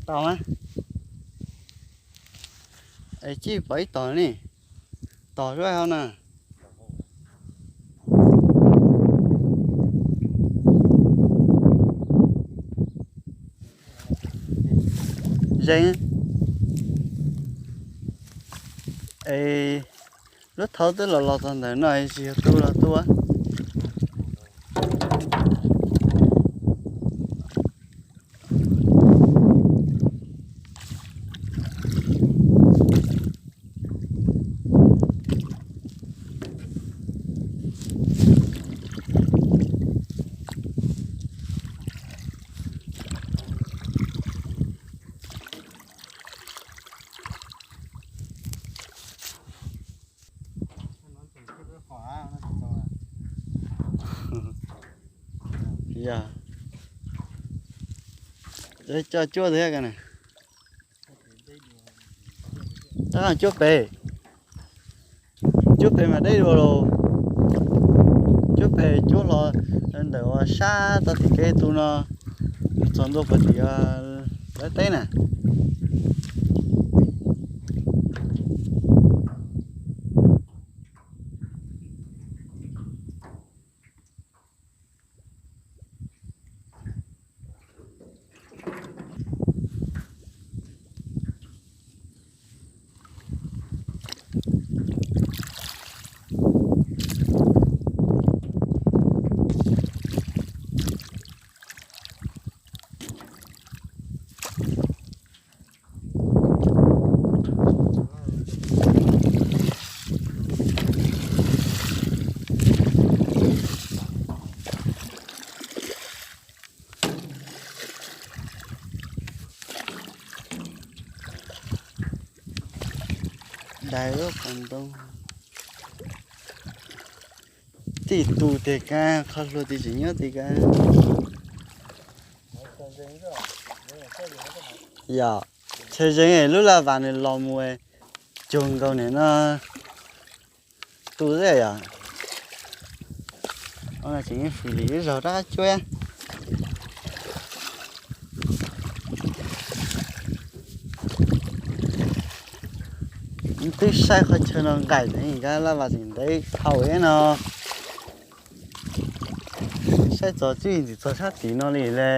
Tau mas. Es cib pom ib tog ne, tog zuab hauv na. Zeeg. Es lub thaub twb los los txog ntawm no tsis yog tu los tu. Yog, coj cuab thiab na. Tab cuab pem, cuab pem mas deb dua los. Cuab pem cuab hlo ntawm uas sab tau tim kev tu no, txog ntua puag tim lawv teb na. Dais lub qos ntoo, tij tus tiag kab, qhov hlua tij tsis nyob tiag kab. Yog, chaw zeeg lub laj vas nws los mus cuag nkaus niam no tu xwb yom. Tseem fwm li ib zaug rov qab cuab. Twb saib qhov chaw no nqaim, kab laj vas tseem ntev dhau no. Saib txog tsuj ntxim txog sab tim no li le.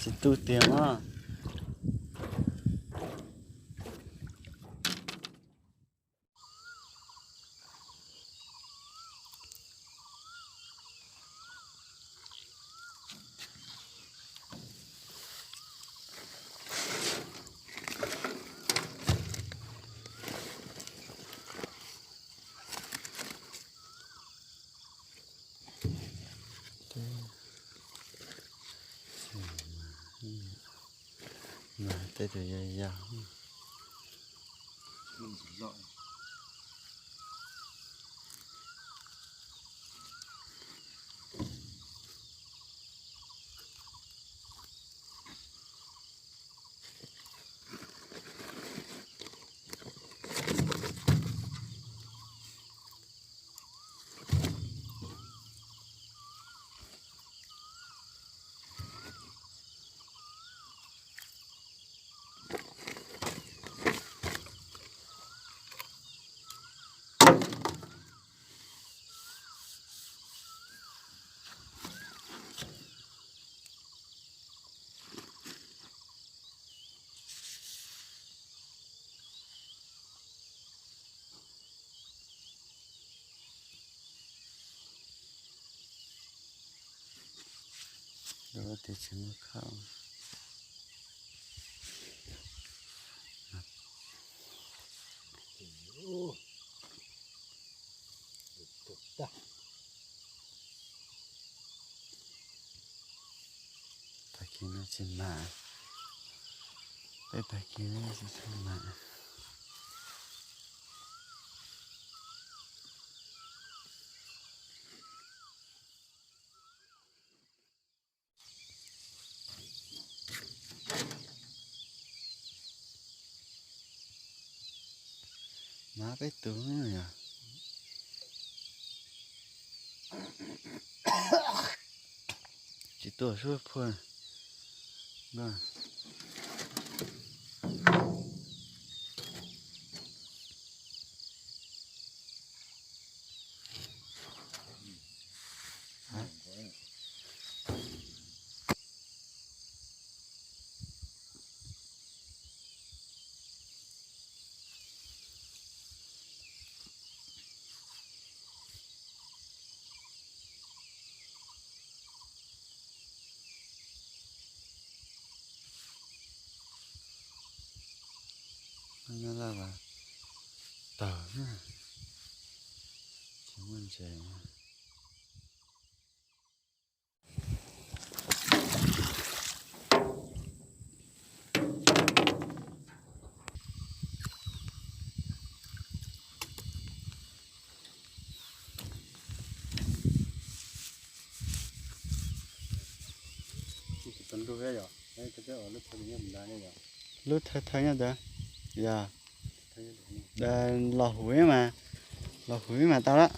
Tsis tu tiag mas. Tej tus yau yau. Tias tsis muaj khau. Tag kis no tsis mam, peb tag kis no tsis tshua mam. Mab peb tug yog tsis tuaj sub phuaj. Nyob laj vas tawg, tsis muaj ntses. Lub thawj thawj nyob ntawd, yog los huv mas, los huv mas tau lawm.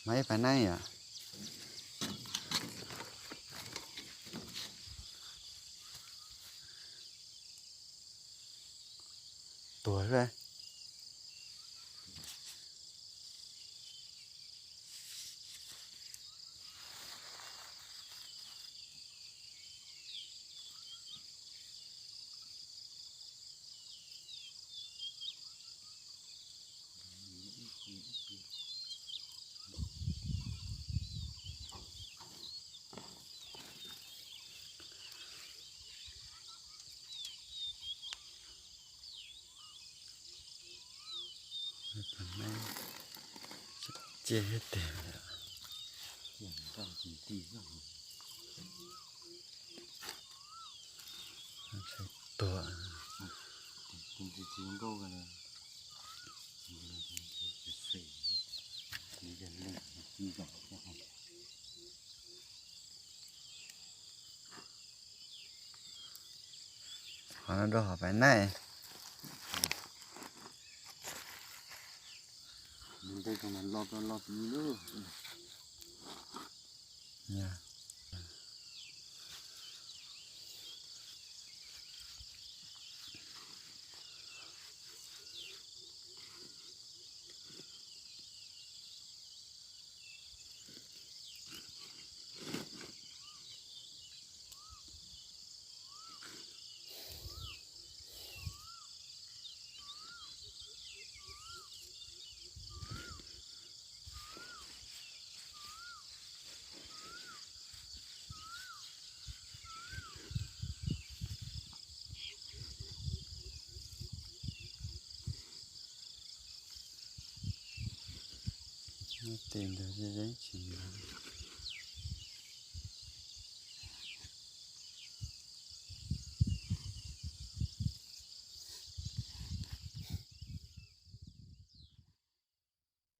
Mas ib pab naib yom. Tuag xwb. Cia thiab tiag. Tuag. Qhov no rau hauv pais naij.